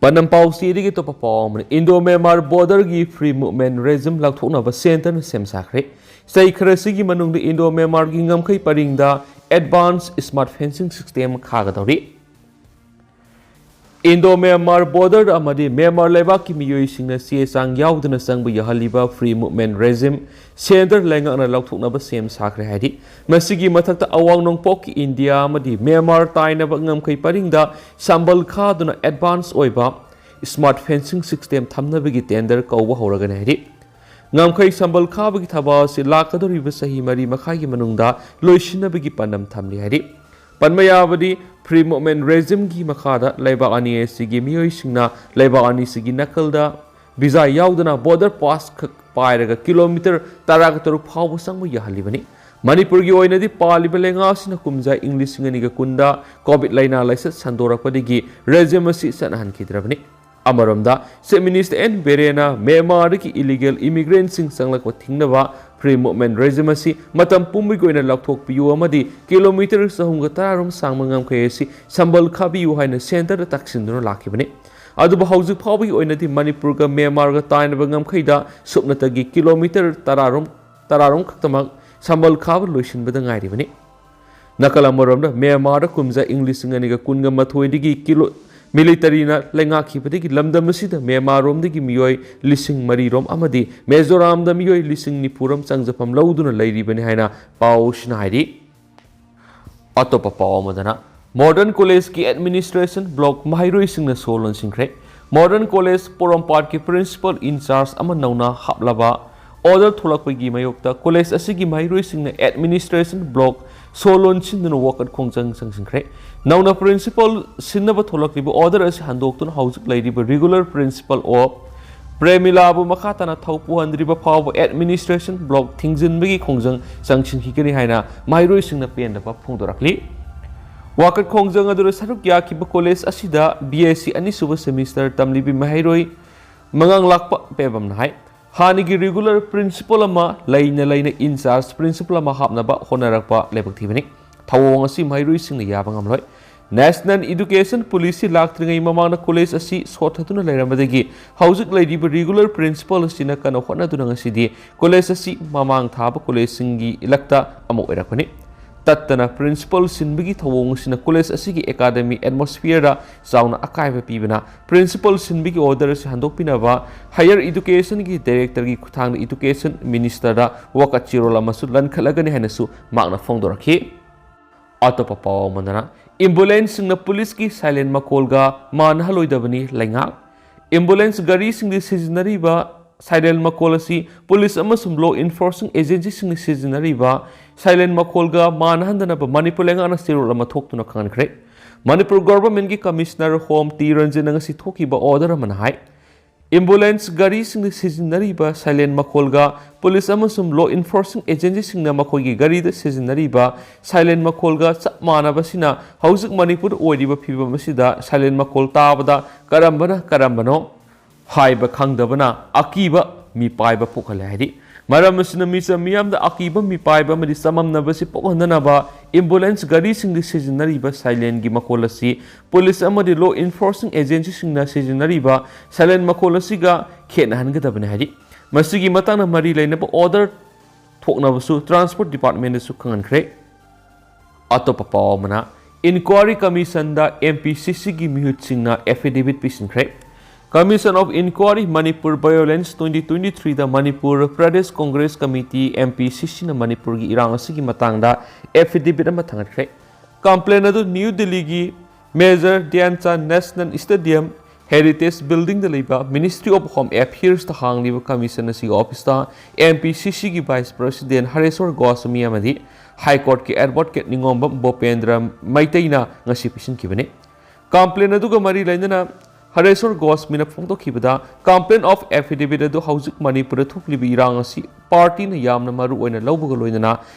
ꯄꯥꯟꯗꯝ ꯄꯥꯎꯆꯦꯗꯒꯤ ꯑꯇꯣꯞꯄ ꯄꯥꯎ ꯑꯃꯅ, Indo Myanmar borderꯒꯤ free movement regime ꯂꯧꯊꯣꯛꯅꯕ centreꯅ ꯁꯦꯝ ꯁꯥꯈ꯭ꯔꯦ꯫ ꯆꯍꯤ ꯈꯔꯁꯤꯒꯤ ꯃꯅꯨꯡꯗ Indo Myanmarꯒꯤ ꯉꯝꯈꯩ ꯄꯔꯤꯡꯗ advance smart fencing system ꯈꯥꯒꯗꯧꯔꯤ꯫ Indo Myanmar border ꯑꯃꯗꯤ ꯃ꯭ꯌꯥꯟꯃꯥꯔ ꯂꯩꯕꯥꯛꯀꯤ ꯃꯤꯑꯣꯏꯁꯤꯡꯅ ꯆꯦ ꯆꯥꯡ ꯌꯥꯎꯗꯅ ꯆꯪꯕ ꯌꯥꯍꯜꯂꯤꯕ free movement regime centre ꯂꯩꯉꯥꯛꯅ ꯂꯧꯊꯣꯛꯅꯕ ꯁꯦꯝ ꯁꯥꯈ꯭ꯔꯦ ꯍꯥꯏꯔꯤ꯫ ꯃꯁꯤꯒꯤ ꯃꯊꯛꯇ ꯑꯋꯥꯡ ꯅꯣꯡꯄꯣꯛꯀꯤ ꯏꯟꯗꯤꯌꯥ ꯑꯃꯗꯤ ꯃ꯭ꯌꯥꯟꯃꯥꯔ ꯇꯥꯏꯅꯕ ꯉꯝꯈꯩ ꯄꯔꯤꯡꯗ ꯁꯝꯕꯜ ꯈꯥꯗꯨꯅ advance ꯑꯣꯏꯕ smart fencing system ꯊꯝꯅꯕꯒꯤ tender ꯀꯧꯕ ꯍꯧꯔꯒꯅꯤ ꯍꯥꯏꯔꯤ꯫ ꯉꯝꯈꯩ ꯁꯝꯕꯜ ꯈꯥꯕꯒꯤ ꯊꯕꯛ ꯑꯁꯤ ꯂꯥꯛꯀꯗꯧꯔꯤꯕ ꯆꯍꯤ ꯃꯔꯤ ꯃꯈꯥꯏꯒꯤ ꯃꯅꯨꯡꯗ ꯂꯣꯏꯁꯤꯟꯅꯕꯒꯤ ꯄꯥꯟꯗꯝ ꯊꯝꯂꯤ ꯍꯥꯏꯔꯤ꯫ ꯄꯟꯕ ꯌꯥꯕꯗꯤ, Free Movement Regimeꯒꯤ ꯃꯈꯥꯗ ꯂꯩꯕꯥꯛ ꯑꯅꯤ ꯑꯁꯤꯒꯤ ꯃꯤꯑꯣꯏꯁꯤꯡꯅ ꯂꯩꯕꯥꯛ ꯑꯅꯤꯁꯤꯒꯤ ꯅꯥꯀꯜꯗ ꯚꯤꯖꯥ ꯌꯥꯎꯗꯅ border pass ꯈꯛ ꯄꯥꯏꯔꯒ ꯀꯤꯂꯣꯃꯤꯇꯔ ꯇꯔꯥꯒ ꯇꯔꯨꯛ ꯐꯥꯎꯕ ꯆꯪꯕ ꯌꯥꯍꯜꯂꯤꯕꯅꯤ꯫ ꯃꯅꯤꯄꯨꯔꯒꯤ ꯑꯣꯏꯅꯗꯤ ꯄꯥꯜꯂꯤꯕ ꯂꯩꯉꯥꯛ ꯑꯁꯤꯅ ꯀꯨꯝꯖꯥ ꯏꯪ ꯂꯤꯁꯤꯡ ꯑꯅꯤꯒ ꯀꯨꯟꯗ COVID ꯂꯥꯏꯅꯥ ꯂꯥꯏꯆꯠ ꯁꯟꯗꯣꯔꯛꯄꯗꯒꯤ regime ꯑꯁꯤ ꯆꯠꯅꯍꯟꯈꯤꯗ꯭ꯔꯕꯅꯤ꯫ ꯑꯃꯔꯣꯝꯗ, Chief Minister ꯑꯦꯟ ꯕꯤꯔꯦꯟꯅ ꯃ꯭ꯌꯥꯟꯃꯥꯔꯗꯒꯤ illegal immigrantꯁꯤꯡ ꯆꯪꯂꯛꯄ ꯊꯤꯡꯅꯕ Free Movement Regime ꯑꯁꯤ ꯃꯇꯝ ꯄꯨꯝꯕꯒꯤ ꯑꯣꯏꯅ ꯂꯧꯊꯣꯛꯄꯤꯌꯨ ꯑꯃꯗꯤ ꯀꯤꯂꯣꯃꯤꯇꯔ ꯆꯍꯨꯝꯒ ꯇꯔꯥꯔꯣꯝ ꯁꯥꯡꯕ ꯉꯝꯈꯩ ꯑꯁꯤ ꯁꯝꯕꯜ ꯈꯥꯕꯤꯌꯨ ꯍꯥꯏꯅ centreꯗ ꯇꯛꯁꯤꯟꯗꯨꯅ ꯂꯥꯛꯈꯤꯕꯅꯤ꯫ ꯑꯗꯨꯕꯨ ꯍꯧꯖꯤꯛ ꯐꯥꯎꯕꯒꯤ ꯑꯣꯏꯅꯗꯤ ꯃꯅꯤꯄꯨꯔꯒ ꯃ꯭ꯌꯥꯟꯃꯥꯔꯒ ꯇꯥꯏꯅꯕ ꯉꯝꯈꯩꯗ ꯁꯨꯞꯅꯇꯒꯤ ꯀꯤꯂꯣꯃꯤꯇꯔ ꯇꯔꯥꯔꯣꯝ, ꯇꯔꯥꯔꯣꯝ ꯈꯛꯇꯃꯛ ꯁꯝꯕꯜ ꯈꯥꯕ ꯂꯣꯏꯁꯤꯟꯕꯗ ꯉꯥꯏꯔꯤꯕꯅꯤ꯫ ꯅꯥꯀꯜ ꯑꯃꯔꯣꯝꯗ, ꯃ꯭ꯌꯥꯟꯃꯥꯔꯗ ꯀꯨꯝꯖꯥ ꯏꯪ ꯂꯤꯁꯤꯡ ꯑꯅꯤꯒ ꯀꯨꯟꯒ ꯃꯥꯊꯣꯏꯗꯒꯤ ꯀꯤꯂꯣ-, militaryꯅ ꯂꯩꯉꯥꯛꯈꯤꯕꯗꯒꯤ ꯂꯝꯗꯝ ꯑꯁꯤꯗ ꯃ꯭ꯌꯥꯟꯃꯥꯔꯔꯣꯝꯗꯒꯤ ꯃꯤꯑꯣꯏ ꯂꯤꯁꯤꯡ ꯃꯔꯤꯔꯣꯝ ꯑꯃꯗꯤ ꯃꯤꯖꯣꯔꯥꯝꯗ ꯃꯤꯑꯣꯏ ꯂꯤꯁꯤꯡ ꯅꯤꯐꯨꯔꯣꯝ ꯆꯪꯖꯐꯝ ꯂꯧꯗꯨꯅ ꯂꯩꯔꯤꯕꯅꯤ ꯍꯥꯏꯅ ꯄꯥꯎꯁꯤꯅ ꯍꯥꯏꯔꯤ꯫ ꯑꯇꯣꯞꯄ ꯄꯥꯎ ꯑꯃꯗꯅ, Modern Collegeꯀꯤ administration block ꯃꯍꯩꯔꯣꯏꯁꯤꯡꯅ ꯁꯣ ꯂꯣꯟꯁꯤꯟꯈ꯭ꯔꯦ꯫ Modern College ꯄꯣꯔꯣꯝꯄꯥꯠꯀꯤ principal in charge ꯑꯃ ꯅꯧꯅ ꯍꯥꯞꯂꯕ order ꯊꯣꯛꯂꯛꯄꯒꯤ ꯃꯥꯌꯣꯛꯇ college ꯑꯁꯤꯒꯤ ꯃꯍꯩꯔꯣꯏꯁꯤꯡꯅ administration block ꯁꯣ ꯂꯣꯟꯁꯤꯟꯗꯨꯅ ꯋꯥꯀꯠ ꯈꯣꯡꯖꯪ ꯆꯪꯁꯤꯟꯈ꯭ꯔꯦ꯫ ꯅꯧꯅ principal ꯁꯤꯟꯅꯕ ꯊꯣꯛꯂꯛꯂꯤꯕ order ꯑꯁꯤ ꯍꯟꯗꯣꯛꯇꯨꯅ ꯍꯧꯖꯤꯛ ꯂꯩꯔꯤꯕ regular principal of ꯄ꯭ꯔꯦꯃꯤꯂꯥꯕꯨ ꯃꯈꯥ ꯇꯥꯅ ꯊꯧ ꯄꯨꯍꯟꯗ꯭ꯔꯤꯕ ꯐꯥꯎꯕ administration block ꯊꯤꯡꯖꯤꯟꯕꯒꯤ ꯈꯣꯡꯖꯪ ꯆꯪꯁꯤꯟꯈꯤꯒꯅꯤ ꯍꯥꯏꯅ ꯃꯍꯩꯔꯣꯏꯁꯤꯡꯅ ꯄꯦꯟꯗꯕ ꯐꯣꯡꯗꯣꯔꯛꯂꯤ꯫ ꯋꯥꯀꯠ ꯈꯣꯡꯖꯪ ꯑꯗꯨꯗ ꯁꯔꯨꯛ ꯌꯥꯈꯤꯕ college ꯑꯁꯤꯗ B S C ꯑꯅꯤꯁꯨꯕ semester ꯇꯝꯂꯤꯕꯤ ꯃꯍꯩꯔꯣꯏ ꯃꯉꯥꯡ ꯂꯥꯛꯄ ꯄꯦꯕꯝꯅ ꯍꯥꯏ꯫ ꯍꯥꯟꯅꯒꯤ regular principal ꯑꯃ ꯂꯩꯅ ꯂꯩꯅ in charge principal ꯑꯃ ꯍꯥꯞꯅꯕ ꯍꯣꯠꯅꯔꯛꯄ ꯂꯥꯏꯕꯛ ꯊꯤꯕꯅꯤ꯫ ꯊꯧꯑꯣꯡ ꯑꯁꯤ ꯃꯍꯩꯔꯣꯏꯁꯤꯡꯅ ꯌꯥꯕ ꯉꯝꯂꯣꯏ꯫ National Education Policy ꯂꯥꯛꯇ꯭ꯔꯤꯉꯩ ꯃꯃꯥꯡꯗ college ꯑꯁꯤ ꯁꯣꯠꯊꯗꯨꯅ ꯂꯩꯔꯝꯕꯗꯒꯤ ꯍꯧꯖꯤꯛ ꯂꯩꯔꯤꯕ regular principal ꯑꯁꯤꯅ ꯀꯟꯅ ꯍꯣꯠꯅꯗꯨꯅ ꯉꯁꯤꯗꯤ college ꯑꯁꯤ ꯃꯃꯥꯡ ꯊꯥꯕ collegeꯁꯤꯡꯒꯤ ꯏꯂꯛꯇ ꯑꯃ ꯑꯣꯏꯔꯛꯄꯅꯤ꯫ ꯇꯠꯇꯅ principal ꯁꯤꯟꯕꯒꯤ ꯊꯧꯑꯣꯡ ꯑꯁꯤꯅ college ꯑꯁꯤꯒꯤ academy atmosphereꯗ ꯆꯥꯎꯅ ꯑꯀꯥꯏꯕ ꯄꯤꯕꯅ principal ꯁꯤꯟꯕꯒꯤ order ꯑꯁꯤ ꯍꯟꯗꯣꯛꯄꯤꯅꯕ Higher Educationꯒꯤ directorꯒꯤ ꯈꯨꯠꯊꯥꯡꯗ education ministerꯗ ꯋꯥꯀꯠ ꯆꯦꯔꯣꯜ ꯑꯃꯁꯨ ꯂꯟꯈꯠꯂꯒꯅꯤ ꯍꯥꯏꯅꯁꯨ ꯃꯍꯥꯛꯅ ꯐꯣꯡꯗꯣꯔꯛꯈꯤ꯫ ꯑꯇꯣꯞꯄ ꯄꯥꯎ ꯑꯃꯗꯅ, ambulanceꯁꯤꯡꯅ policeꯀꯤ siren ꯃꯈꯣꯜꯒ ꯃꯥꯟꯅꯍꯜꯂꯣꯏꯗꯕꯅꯤ ꯂꯩꯉꯥꯛ꯫ Ambulance ꯒꯥꯔꯤꯁꯤꯡꯗ ꯁꯤꯖꯤꯟꯅꯔꯤꯕ Silent ꯃꯈꯣꯜ ꯑꯁꯤ ꯄꯨꯂꯤꯁ ꯑꯃꯁꯨꯡ law enforcing agencyꯁꯤꯡꯅ ꯁꯤꯖꯤꯟꯅꯔꯤꯕ silent ꯃꯈꯣꯜꯒ ꯃꯥꯟꯅꯍꯟꯗꯅꯕ ꯃꯅꯤꯄꯨꯔ ꯂꯩꯉꯥꯛꯅ ꯆꯦꯔꯣꯜ ꯑꯃ ꯊꯣꯛꯇꯨꯅ ꯈꯪꯍꯟꯈ꯭ꯔꯦ꯫ ꯃꯅꯤꯄꯨꯔ ꯒꯣꯚꯔꯟꯃꯦꯟꯠꯀꯤ ꯀꯃꯤꯁꯅꯔ ꯍꯣꯝ ꯇꯤ ꯔꯟꯖꯟꯅ ꯉꯁꯤ ꯊꯣꯛꯈꯤꯕ ꯑꯣꯔꯗꯔ ꯑꯃꯅ ꯍꯥꯏ, ꯑꯦꯝꯕꯨꯂꯦꯟꯁ ꯒꯥꯔꯤꯁꯤꯡꯗ ꯁꯤꯖꯤꯟꯅꯔꯤꯕ silent ꯃꯈꯣꯜꯒ ꯄꯨꯂꯤꯁ ꯑꯃꯁꯨꯡ law enforcing agencyꯁꯤꯡꯅ ꯃꯈꯣꯏꯒꯤ ꯒꯥꯔꯤꯗ ꯁꯤꯖꯤꯟꯅꯔꯤꯕ silent ꯃꯈꯣꯜꯒ ꯆꯞ ꯃꯥꯟꯅꯕꯁꯤꯅ ꯍꯧꯖꯤꯛ ꯃꯅꯤꯄꯨꯔꯗ ꯑꯣꯏꯔꯤꯕ ꯐꯤꯕꯝ ꯑꯁꯤꯗ silent ꯃꯈꯣꯜ ꯇꯥꯕꯗ ꯀꯔꯝꯕꯅ ꯀꯔꯝꯕꯅꯣ ꯍꯥꯏꯕ ꯈꯪꯗꯕꯅ ꯑꯀꯤꯕ ꯃꯤꯄꯥꯏꯕ ꯄꯣꯛꯍꯜꯂꯦ ꯍꯥꯏꯔꯤ꯫ ꯃꯔꯝ ꯑꯁꯤꯅ ꯃꯤꯆꯝ ꯃꯤꯌꯥꯝꯗ ꯑꯀꯤꯕ ꯃꯤꯄꯥꯏꯕ ꯑꯃꯗꯤ ꯆꯃꯝꯅꯕꯁꯤ ꯄꯣꯛꯍꯟꯗꯅꯕ ꯑꯦꯝꯕꯨꯂꯦꯟꯁ ꯒꯥꯔꯤꯁꯤꯡꯗ ꯁꯤꯖꯤꯟꯅꯔꯤꯕ silentꯒꯤ ꯃꯈꯣꯜ ꯑꯁꯤ ꯄꯨꯂꯤꯁ ꯑꯃꯗꯤ law enforcing agencyꯁꯤꯡꯅ ꯁꯤꯖꯤꯟꯅꯔꯤꯕ silent ꯃꯈꯣꯜ ꯑꯁꯤꯒ ꯈꯦꯠꯅꯍꯟꯒꯗꯕꯅꯤ ꯍꯥꯏꯔꯤ꯫ ꯃꯁꯤꯒꯤ ꯃꯇꯥꯡꯗ ꯃꯔꯤ ꯂꯩꯅꯕ ꯑꯣꯔꯗꯔ ꯊꯣꯛꯅꯕꯁꯨ ꯇ꯭ꯔꯥꯟꯁꯄꯣꯔꯠ ꯗꯤꯄꯥꯔꯠꯃꯦꯟꯗꯁꯨ ꯈꯪꯍꯟꯈ꯭ꯔꯦ꯫ ꯑꯇꯣꯞꯄ ꯄꯥꯎ ꯑꯃꯅ, ꯏꯟꯀ꯭ꯋꯥꯔꯤ ꯀꯃꯤꯁꯟꯗ ꯑꯦꯝ ꯄꯤ ꯁꯤ ꯁꯤꯒꯤ ꯃꯤꯍꯨꯠꯁꯤꯡꯅ affidavit ꯄꯤꯁꯤꯟꯈ꯭ꯔꯦ꯫ Commission of Inquiry Manipur Violence twenty twenty-threeꯗ Manipur Pradesh Congress committee, M P C ꯁꯤꯅ ꯃꯅꯤꯄꯨꯔꯒꯤ ꯏꯔꯥꯡ ꯑꯁꯤꯒꯤ ꯃꯇꯥꯡꯗ affidavit ꯑꯃ ꯊꯥꯡꯒꯠꯈ꯭ꯔꯦ꯫ ꯀꯝꯄ꯭ꯂꯦꯟ ꯑꯗꯨ ꯅ꯭ꯌꯨ ꯗꯤꯜꯂꯤꯒꯤ Major Dhyan Chand national stadium heritage ꯕꯤꯜꯗꯤꯡꯗ ꯂꯩꯕ Ministry of Home Affairsꯇ ꯍꯥꯡꯂꯤꯕ ꯀꯃꯤꯁꯟ ꯑꯁꯤꯒꯤ ꯑꯣꯐꯤꯁꯇ ꯑꯦꯝ ꯄꯤ ꯁꯤ ꯁꯤꯒꯤ ꯚꯥꯏꯁ ꯄ꯭ꯔꯁꯤꯗꯦꯟ ꯍꯔꯦꯁ꯭ꯋꯔ ꯒꯣꯁ꯭ꯋꯥꯃꯤ ꯑꯃꯗꯤ ꯍꯥꯏ ꯀꯣꯔꯠꯀꯤ ꯑꯦꯗꯚꯣꯀꯦꯠ ꯅꯤꯉꯣꯝꯕꯝ ꯕꯣꯄꯦꯟꯗ꯭ꯔ ꯃꯩꯇꯩꯅ ꯉꯁꯤ ꯄꯤꯁꯤꯟꯈꯤꯕꯅꯤ꯫ ꯀꯝꯄ꯭ꯂꯦꯟ ꯑꯗꯨꯒ ꯃꯔꯤ ꯂꯩꯅꯅ ꯍꯔꯦꯁ꯭ꯋꯔ ꯒꯣꯁ꯭ꯋꯥꯃꯤꯅ ꯐꯣꯡꯗꯣꯛꯈꯤꯕꯗ, complaint of affidavit ꯑꯗꯨ ꯍꯧꯖꯤꯛ ꯃꯅꯤꯄꯨꯔꯗ ꯊꯣꯛꯂꯤꯕ ꯏꯔꯥꯡ ꯑꯁꯤ ꯄꯥꯔꯇꯤꯅ ꯌꯥꯝꯅ ꯃꯔꯨ ꯑꯣꯏꯅ ꯂꯧꯕꯒ ꯂꯣꯏꯅꯅ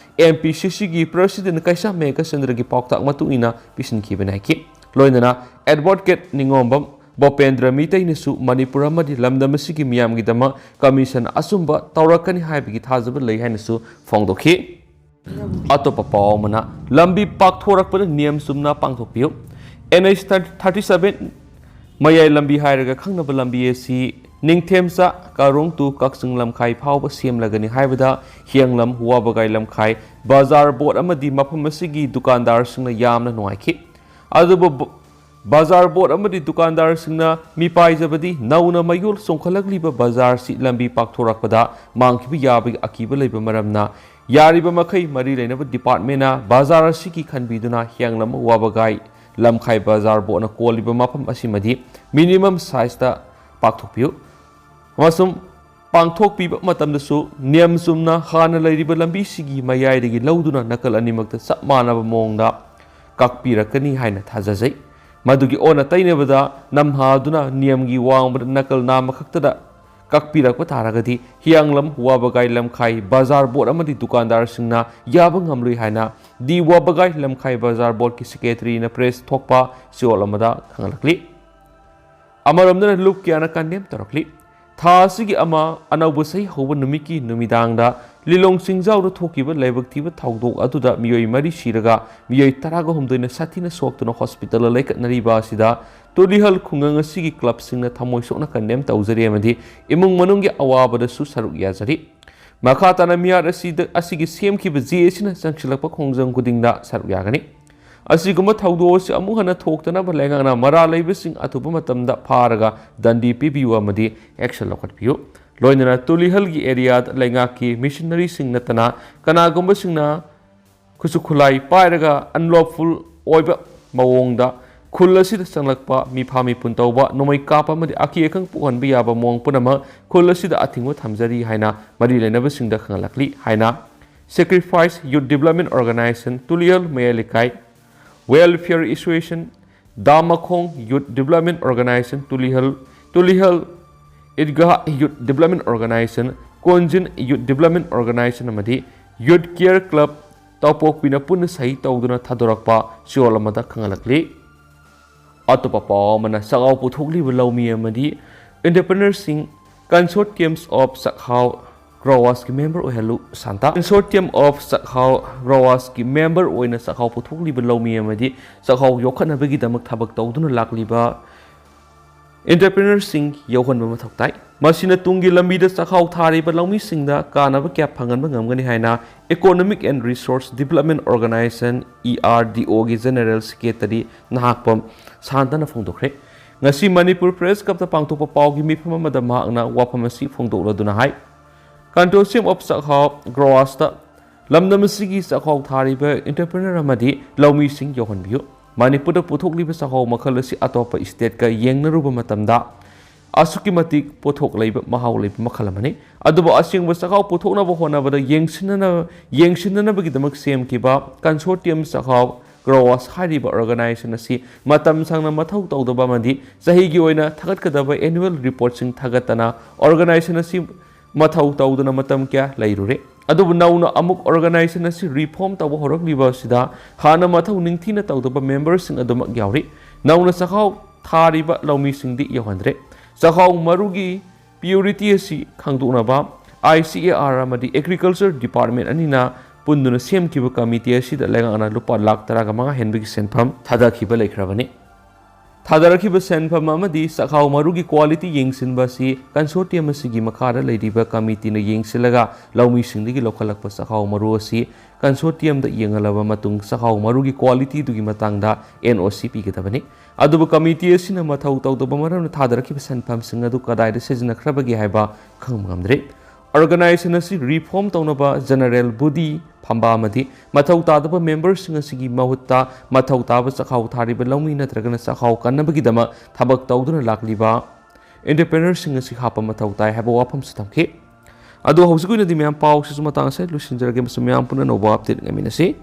ꯑꯦꯝ ꯄꯤ ꯁꯤ ꯁꯤꯒꯤ ꯄ꯭ꯔꯁꯤꯗꯦꯟ ꯀꯩꯁꯥꯝ ꯃꯦꯘꯆꯟꯗ꯭ꯔꯒꯤ ꯄꯥꯎꯇꯥꯛ ꯃꯇꯨꯡ ꯏꯟꯅ ꯄꯤꯁꯤꯟꯈꯤꯕꯅꯤ ꯍꯥꯏꯈꯤ꯫ ꯂꯣꯏꯅꯅ ꯑꯦꯗꯚꯣꯀꯦꯠ ꯅꯤꯉꯣꯝꯕꯝ ꯕꯣꯄꯦꯟꯗ꯭ꯔ ꯃꯤꯇꯩꯅꯁꯨ ꯃꯅꯤꯄꯨꯔ ꯑꯃꯗꯤ ꯂꯝꯗꯝ ꯑꯁꯤꯒꯤ ꯃꯤꯌꯥꯝꯒꯤꯗꯃꯛ ꯀꯃꯤꯁꯟ ꯑꯆꯨꯝꯕ ꯇꯧꯔꯛꯀꯅꯤ ꯍꯥꯏꯕꯒꯤ ꯊꯥꯖꯕ ꯂꯩ ꯍꯥꯏꯅꯁꯨ ꯐꯣꯡꯗꯣꯛꯈꯤ꯫ ꯑꯇꯣꯞꯄ ꯄꯥꯎ ꯑꯃꯅ, ꯂꯝꯕꯤ ꯄꯥꯛꯊꯣꯔꯛꯄꯗ ꯅꯤꯌꯝ ꯆꯨꯝꯅ ꯄꯥꯡꯊꯣꯛꯄꯤꯌꯨ꯫ ꯑꯦꯟ ꯑꯩꯆ thirty seven ꯃꯌꯥꯏ ꯂꯝꯕꯤ ꯍꯥꯏꯔꯒ ꯈꯪꯅꯕ ꯂꯝꯕꯤ ꯑꯁꯤ ꯅꯤꯡꯊꯦꯝꯆꯥ, ꯀꯥꯔꯣꯡ to ꯀꯛꯆꯤꯡ ꯂꯝꯈꯥꯏ ꯐꯥꯎꯕ ꯁꯦꯝꯂꯒꯅꯤ ꯍꯥꯏꯕꯗ ꯍꯤꯌꯥꯡꯂꯝ, ꯋꯥꯕꯒꯥꯏ ꯂꯝꯈꯥꯏ, ꯕꯖꯥꯔ ꯕꯣꯠ ꯑꯃꯗꯤ ꯃꯐꯝ ꯑꯁꯤꯒꯤ ꯗꯨꯀꯥꯟꯗꯥꯔꯁꯤꯡꯅ ꯌꯥꯝꯅ ꯅꯨꯡꯉꯥꯏꯈꯤ꯫ ꯑꯗꯨꯕꯨ ꯕ-, ꯕꯖꯥꯔ ꯕꯣꯠ ꯑꯃꯗꯤ ꯗꯨꯀꯥꯟꯗꯥꯔꯁꯤꯡꯅ ꯃꯤꯄꯥꯏꯖꯕꯗꯤ ꯅꯧꯅ ꯃꯌꯣꯜ ꯆꯣꯡꯈꯠꯂꯛꯂꯤꯕ ꯕꯖꯥꯔꯁꯤ ꯂꯝꯕꯤ ꯄꯥꯛꯊꯣꯔꯛꯄꯗ ꯃꯥꯡꯈꯤꯕ ꯌꯥꯕꯒꯤ ꯑꯀꯤꯕ ꯂꯩꯕ ꯃꯔꯝꯅ ꯌꯥꯔꯤꯕ ꯃꯈꯩ ꯃꯔꯤ ꯂꯩꯅꯕ ꯗꯤꯄꯥꯔꯠꯃꯦꯟꯅ ꯕꯖꯥꯔ ꯑꯁꯤꯒꯤ ꯈꯟꯕꯤꯗꯨꯅ ꯍꯤꯌꯥꯡꯂꯝ, ꯋꯥꯕꯒꯥꯏ ꯂꯝꯈꯥꯏ ꯕꯖꯥꯔ ꯕꯣꯠꯅ ꯀꯣꯜꯂꯤꯕ ꯃꯐꯝ ꯑꯁꯤꯃꯗꯤ ꯃꯤꯅꯤꯃꯝ ꯁꯥꯏꯖꯇ ꯄꯥꯛꯊꯣꯛꯄꯤꯌꯨ꯫ ꯑꯃꯁꯨꯡ ꯄꯥꯡꯊꯣꯛꯄꯤꯕ ꯃꯇꯝꯗꯁꯨ ꯅꯤꯌꯝ ꯆꯨꯝꯅ ꯍꯥꯟꯅ ꯂꯩꯔꯤꯕ ꯂꯝꯕꯤꯁꯤꯒꯤ ꯃꯌꯥꯏꯗꯒꯤ ꯂꯧꯗꯨꯅ ꯅꯥꯀꯜ ꯑꯅꯤꯃꯛꯇ ꯆꯞ ꯃꯥꯟꯅꯕ ꯃꯑꯣꯡꯗ ꯀꯛꯄꯤꯔꯛꯀꯅꯤ ꯍꯥꯏꯅ ꯊꯥꯖꯖꯩ꯫ ꯃꯗꯨꯒꯤ ꯑꯣꯟꯅ ꯇꯩꯅꯕꯗ ꯅꯝꯍꯥꯗꯨꯅ ꯅꯤꯌꯝꯒꯤ ꯋꯥꯡꯃꯗ ꯅꯥꯀꯜ ꯅꯥꯝꯃ ꯈꯛꯇꯗ ꯀꯛꯄꯤꯔꯛꯄ ꯇꯥꯔꯒꯗꯤ ꯍꯤꯌꯥꯡꯂꯝ, ꯋꯥꯕꯒꯥꯏ ꯂꯝꯈꯥꯏ ꯕꯖꯥꯔ ꯕꯣꯔꯗ ꯑꯃꯗꯤ ꯗꯨꯀꯥꯟꯗꯥꯔꯁꯤꯡꯅ ꯌꯥꯕ ꯉꯝꯂꯣꯏ ꯍꯥꯏꯅ ꯗꯤ ꯋꯥꯕꯒꯥꯏ ꯂꯝꯈꯥꯏ ꯕꯖꯥꯔ ꯕꯣꯔꯗꯀꯤ ꯁꯦꯀ꯭ꯔꯦꯇꯔꯤꯅ ꯄ꯭ꯔꯦꯁ ꯊꯣꯛꯄ ꯆꯦꯔꯣꯜ ꯑꯃꯗ ꯈꯪꯍꯜꯂꯛꯂꯤ꯫ ꯑꯃꯔꯣꯝꯗꯅ ꯂꯨꯞ ꯀꯌꯥꯅ ꯀꯟꯗꯦꯝ ꯇꯧꯔꯛꯂꯤ꯫ ꯊꯥ ꯑꯁꯤꯒꯤ ꯑꯃ ꯑꯅꯧꯕ ꯆꯍꯤ ꯍꯧꯕ ꯅꯨꯃꯤꯠꯀꯤ ꯅꯨꯃꯤꯗꯥꯡꯗ ꯂꯤꯂꯣꯡ ꯆꯤꯡꯖꯥꯎꯗ ꯊꯣꯛꯈꯤꯕ ꯂꯥꯏꯕꯛ ꯊꯤꯕ ꯊꯧꯗꯣꯛ ꯑꯗꯨꯗ ꯃꯤꯑꯣꯏ ꯃꯔꯤ ꯁꯤꯔꯒ ꯃꯤꯑꯣꯏ ꯇꯔꯥꯒ ꯍꯨꯝꯗꯣꯏꯅ ꯁꯥꯊꯤꯅ ꯁꯣꯛꯇꯨꯅ ꯍꯣꯁꯄꯤꯇꯥꯜꯗ ꯂꯩꯈꯠꯅꯔꯤꯕ ꯑꯁꯤꯗ ꯇꯨꯂꯤꯍꯜ ꯈꯨꯡꯒꯪ ꯑꯁꯤꯒꯤ ꯀ꯭ꯂꯕꯁꯤꯡꯅ ꯊꯃꯣꯏ ꯁꯣꯛꯅ ꯀꯟꯗꯦꯝ ꯇꯧꯖꯔꯤ ꯑꯃꯗꯤ ꯏꯃꯨꯡ ꯃꯅꯨꯡꯒꯤ ꯑꯋꯥꯕꯗꯁꯨ ꯁꯔꯨꯛ ꯌꯥꯖꯔꯤ꯫ ꯃꯈꯥ ꯇꯥꯅ ꯃꯤꯍꯥꯠ ꯑꯁꯤꯗ, ꯑꯁꯤꯒꯤ ꯁꯦꯝꯈꯤꯕ ꯖꯦ ꯑꯦꯁꯤꯅ ꯆꯪꯁꯤꯜꯂꯛꯄ ꯈꯣꯡꯖꯪ ꯈꯨꯗꯤꯡꯗ ꯁꯔꯨꯛ ꯌꯥꯒꯅꯤ꯫ ꯑꯁꯤꯒꯨꯝꯕ ꯊꯧꯗꯣꯛ ꯑꯁꯤ ꯑꯃꯨꯛ ꯍꯟꯅ ꯊꯣꯛꯇꯅꯕ ꯂꯩꯉꯥꯛꯅ ꯃꯔꯥꯜ ꯂꯩꯕꯁꯤꯡ ꯑꯊꯨꯕ ꯃꯇꯝꯗ ꯐꯥꯔꯒ ꯗꯟꯗꯤ ꯄꯤꯕꯤꯌꯨ ꯑꯃꯗꯤ action ꯂꯧꯈꯠꯄꯤꯌꯨ꯫ ꯂꯣꯏꯅꯅ ꯇꯨꯂꯤꯍꯜꯒꯤ ꯑꯦꯔꯤꯌꯥꯗ ꯂꯩꯉꯥꯛꯀꯤ ꯃꯤꯁꯅꯔꯤꯁꯤꯡ ꯅꯠꯇꯅ ꯀꯅꯥꯒꯨꯝꯕꯁꯤꯡꯅ ꯈꯨꯠꯁꯨ ꯈꯨꯠꯂꯥꯏ ꯄꯥꯏꯔꯒ unlawful ꯑꯣꯏꯕ ꯃꯑꯣꯡꯗ ꯈꯨꯜ ꯑꯁꯤꯗ ꯆꯪꯂꯛꯄ, ꯃꯤꯐꯥ ꯃꯤꯄꯨꯟ ꯇꯧꯕ, ꯅꯣꯡꯃꯩ ꯀꯥꯞꯄ ꯑꯃꯗꯤ ꯑꯀꯤ ꯑꯈꯪ ꯄꯣꯛꯍꯟꯕ ꯌꯥꯕ ꯃꯑꯣꯡ ꯄꯨꯝꯅꯃꯛ ꯈꯨꯜ ꯑꯁꯤꯗ ꯑꯊꯤꯡꯕ ꯊꯝꯖꯔꯤ ꯍꯥꯏꯅ ꯃꯔꯤ ꯂꯩꯅꯕꯁꯤꯡꯗ ꯈꯪꯍꯜꯂꯛꯂꯤ ꯍꯥꯏꯅ Sacrifice Youth Development Organization, Tulihal ꯃꯌꯥꯏ ꯂꯩꯀꯥꯏ, Welfare Association, ꯗꯥꯃꯈꯣꯡ Youth Development Organization, Tulihal, Tulihal ꯏꯗꯒꯥꯍ Youth Development Organization, ꯀꯣꯟꯖꯤꯟ Youth Development Organization ꯑꯃꯗꯤ Youth Care Club ꯇꯥꯎꯄꯣꯛꯄꯤꯅ ꯄꯨꯟꯅ ꯁꯍꯤ ꯇꯧꯗꯨꯅ ꯊꯥꯗꯣꯔꯛꯄ ꯆꯦꯔꯣꯜ ꯑꯃꯗ ꯈꯪꯍꯜꯂꯛꯂꯤ꯫ ꯑꯇꯣꯞꯄ ꯄꯥꯎ ꯑꯃꯅ, ꯆꯥꯛꯍꯥꯎ ꯄꯨꯊꯣꯛꯂꯤꯕ ꯂꯧꯃꯤ ꯑꯃꯗꯤ entrepreneurꯁꯤꯡ Consortium of Chakhao Growers ꯀꯤ member ꯑꯣꯏꯍꯜꯂꯨ ꯁꯥꯟꯇꯥ꯫ Consortium of Chakhao Growers ꯀꯤ member ꯑꯣꯏꯅ ꯆꯥꯛꯍꯥꯎ ꯄꯨꯊꯣꯛꯂꯤꯕ ꯂꯧꯃꯤ ꯑꯃꯗꯤ ꯆꯥꯛꯍꯥꯎ ꯌꯣꯛꯈꯠꯅꯕꯒꯤꯗꯃꯛ ꯊꯕꯛ ꯇꯧꯗꯨꯅ ꯂꯥꯛꯂꯤꯕ entrepreneurꯁꯤꯡ ꯌꯥꯎꯍꯟꯕ ꯃꯊꯧ ꯇꯥꯏ꯫ ꯃꯁꯤꯅ ꯇꯨꯡꯒꯤ ꯂꯝꯕꯤꯗ ꯆꯥꯛꯍꯥꯎ ꯊꯥꯔꯤꯕ ꯂꯧꯃꯤꯁꯤꯡꯗ ꯀꯥꯟꯅꯕ ꯀꯌꯥ ꯐꯪꯍꯟꯕ ꯉꯝꯒꯅꯤ ꯍꯥꯏꯅ Economic and Resource Development Organization, E R D O ꯒꯤ General Secretary ꯅꯍꯥꯛꯄꯝ ꯁꯥꯟꯇꯅ ꯐꯣꯡꯗꯣꯛꯈ꯭ꯔꯦ꯫ ꯉꯁꯤ ꯃꯅꯤꯄꯨꯔ Press Clubꯇ ꯄꯥꯡꯊꯣꯛꯄ ꯄꯥꯎꯒꯤ ꯃꯤꯐꯝ ꯑꯃꯗ ꯃꯍꯥꯛꯅ ꯋꯥꯐꯝ ꯑꯁꯤ ꯐꯣꯡꯗꯣꯛꯂꯗꯨꯅ ꯍꯥꯏ, Consortium of Chakhao Growers ꯇ ꯂꯝꯗꯝ ꯑꯁꯤꯒꯤ ꯆꯥꯛꯍꯥꯎ ꯊꯥꯔꯤꯕ entrepreneur ꯑꯃꯗꯤ ꯂꯧꯃꯤꯁꯤꯡ ꯌꯧꯍꯟꯕꯤꯌꯨ꯫ ꯃꯅꯤꯄꯨꯔꯗ ꯄꯨꯊꯣꯛꯂꯤꯕ ꯆꯥꯛꯍꯥꯎ ꯃꯈꯜ ꯑꯁꯤ ꯑꯇꯣꯞꯄ stateꯀ ꯌꯦꯡꯅꯔꯨꯕ ꯃꯇꯝꯗ ꯑꯁꯨꯛꯀꯤ ꯃꯇꯤꯛ ꯄꯣꯠꯊꯣꯛ ꯂꯩꯕ, ꯃꯍꯥꯎ ꯂꯩꯕ ꯃꯈꯜ ꯑꯃꯅꯤ꯫ ꯑꯗꯨꯕꯨ ꯑꯁꯦꯡꯕ ꯆꯥꯛꯍꯥꯎ ꯄꯨꯊꯣꯛꯅꯕ ꯍꯣꯠꯅꯕꯗ ꯌꯦꯡꯁꯤꯟꯅꯅ-, ꯌꯦꯡꯁꯤꯟꯅꯅꯕꯒꯤꯗꯃꯛ ꯁꯦꯝꯈꯤꯕ consortium ꯆꯥꯛꯍꯥꯎ Growers ꯍꯥꯏꯔꯤꯕ organization ꯑꯁꯤ ꯃꯇꯝ ꯁꯥꯡꯅ ꯃꯊꯧ ꯇꯧꯗꯕ ꯑꯃꯗꯤ ꯆꯍꯤꯒꯤ ꯑꯣꯏꯅ ꯊꯥꯒꯠꯀꯗꯕ annual reportꯁꯤꯡ ꯊꯥꯒꯠꯇꯅ organization ꯑꯁꯤ ꯃꯊꯧ ꯇꯧꯗꯅ ꯃꯇꯝ ꯀꯌꯥ ꯂꯩꯔꯨꯔꯦ꯫ ꯑꯗꯨꯕꯨ ꯅꯧꯅ ꯑꯃꯨꯛ organization ꯑꯁꯤ reform ꯇꯧꯕ ꯍꯧꯔꯛꯂꯤꯕ ꯑꯁꯤꯗ ꯍꯥꯟꯅ ꯃꯊꯧ ꯅꯤꯡꯊꯤꯅ ꯇꯧꯗꯕ memberꯁꯤꯡ ꯑꯗꯨꯃꯛ ꯌꯥꯎꯔꯤ꯫ ꯅꯧꯅ ꯆꯥꯛꯍꯥꯎ ꯊꯥꯔꯤꯕ ꯂꯧꯃꯤꯁꯤꯡꯗꯤ ꯌꯧꯍꯟꯗ꯭ꯔꯦ꯫ ꯆꯥꯛꯍꯥꯎ ꯃꯔꯨꯒꯤ purity ꯑꯁꯤ ꯈꯪꯗꯣꯛꯅꯕ I C A R ꯑꯃꯗꯤ Agriculture Department ꯑꯅꯤꯅ ꯄꯨꯟꯗꯨꯅ ꯁꯦꯝꯈꯤꯕ committee ꯑꯁꯤꯗ ꯂꯩꯉꯥꯛꯅ ꯂꯨꯄꯥ ꯂꯥꯈ ꯇꯔꯥꯒ ꯃꯉꯥ ꯍꯦꯟꯕꯒꯤ ꯁꯦꯟꯐꯝ ꯊꯥꯗꯈꯤꯕ ꯂꯩꯈ꯭ꯔꯕꯅꯤ꯫ ꯊꯥꯗꯔꯛꯈꯤꯕ ꯁꯦꯟꯐꯝ ꯑꯃꯗꯤ ꯆꯥꯛꯍꯥꯎ ꯃꯔꯨꯒꯤ quality ꯌꯦꯡꯁꯤꯟꯕ ꯑꯁꯤ consortium ꯑꯁꯤꯒꯤ ꯃꯈꯥꯗ ꯂꯩꯔꯤꯕ committeeꯅ ꯌꯦꯡꯁꯤꯜꯂꯒ ꯂꯧꯃꯤꯁꯤꯡꯗꯒꯤ ꯂꯧꯈꯠꯂꯛꯄ ꯆꯥꯛꯍꯥꯎ ꯃꯔꯨ ꯑꯁꯤ consortiumꯗ ꯌꯦꯡꯍꯜꯂꯕ ꯃꯇꯨꯡ ꯆꯥꯛꯍꯥꯎ ꯃꯔꯨꯒꯤ qualityꯗꯨꯒꯤ ꯃꯇꯥꯡꯗ N O C ꯄꯤꯒꯗꯕꯅꯤ꯫ ꯑꯗꯨꯕꯨ committee ꯑꯁꯤꯅ ꯃꯊꯧ ꯇꯧꯗꯕ ꯃꯔꯝꯅ ꯊꯥꯗꯔꯛꯈꯤꯕ ꯁꯦꯟꯐꯝꯁꯤꯡ ꯑꯗꯨ ꯀꯗꯥꯏꯗ ꯁꯤꯖꯤꯟꯅꯈ꯭ꯔꯕꯒꯦ ꯍꯥꯏꯕ ꯈꯪꯕ ꯉꯝꯗ꯭ꯔꯤ꯫ Organization ꯑꯁꯤ reform ꯇꯧꯅꯕ general body ꯐꯝꯕ ꯑꯃꯗꯤ ꯃꯊꯧ ꯇꯥꯗꯕ memberꯁꯤꯡ ꯑꯁꯤꯒꯤ ꯃꯍꯨꯠꯇ ꯃꯊꯧ ꯇꯥꯕ ꯆꯥꯛꯍꯥꯎ ꯊꯥꯔꯤꯕ ꯂꯧꯃꯤ ꯅꯠꯇ꯭ꯔꯒꯅ ꯆꯥꯛꯍꯥꯎ ꯀꯟꯅꯕꯒꯤꯗꯃꯛ ꯊꯕꯛ ꯇꯧꯗꯨꯅ ꯂꯥꯛꯂꯤꯕ entrepreneurꯁꯤꯡ ꯑꯁꯤ ꯍꯥꯞꯄ ꯃꯊꯧ ꯇꯥꯏ ꯍꯥꯏꯕ ꯋꯥꯐꯝꯁꯨ ꯊꯝꯈꯤ꯫ ꯑꯗꯣ ꯍꯧꯖꯤꯛ ꯑꯣꯏꯅꯗꯤ ꯃꯌꯥꯝ ꯄꯥꯎꯁꯤꯁꯨ ꯃꯇꯥꯡ ꯑꯁꯤꯗ ꯂꯣꯏꯁꯤꯟꯖꯔꯒꯦ, ꯑꯃꯁꯨꯡ ꯃꯌꯥꯝ ꯄꯨꯟꯅ ꯑꯅꯧꯕ update ꯉꯥꯏꯃꯤꯟꯅꯁꯤ꯫